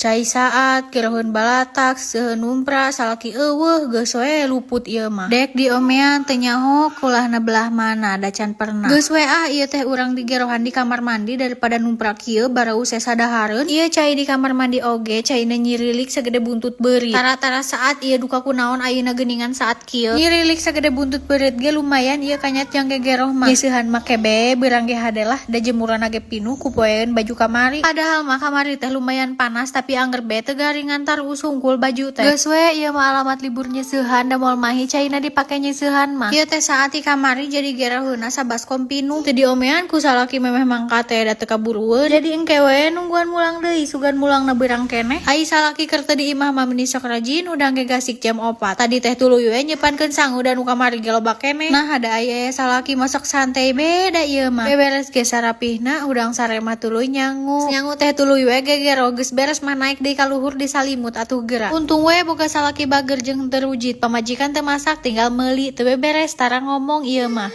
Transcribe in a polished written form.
Cai saat, geroheun balatak, seuheun numpra, salaki euweuh, geus we luput ieu mah. Dek diomean teu nyaho kulahna belah mana, da can pernah. Geus we ah, ieu teh urang digerohan di kamar mandi daripada numpra kieu barau sesa dahareun. Ieu cai di kamar mandi oge caina nyirilik sagede buntut beurit. Tara-tara saat ieu duka kunaon ayeuna geuningan saat kieu. Nyirilik sagede buntut beurit ge lumayan ieu kanyat jang gegeroh mah. Nyeusehan make be beurang ge hade lah, da jemuran ge pinuh ku poeun baju kamari. Padahal mah kamari teh lumayan panas, tapi angger be teu garingan, taruus hungkul baju teh. Geus we ieu mah alamat libur nyeusehan, da moal mahi caina dipake nyeusehan mah. Ieu teh saat di kamari jadi geroheunna sabaskom pinuh. Teu diomean ku salaki memeh mangkat teh, da teu kaburueun. Jadi engke we nungguan mulang deui, sugan mulangna beurang keneh. Ai salaki keur teu di imah mah meni sok rajin, hudang ge gasik jam 4. Tadi teh tuluy we nyepankeun sangu da nu kamari ge loba keneh. Nah, ada aya salaki masak santai beda ieu mah. Beberes ge sarapihna, hudang sare mah tuluy nyangu. Nyangu teh tuluy we gegero, geus beres mah naik deui ka luhur di salimut atuh geura. Untung we boga salaki bager jeung teu rujit, pamajikan teu masak tinggal meuli, teu beberes tara ngomong ieu mah.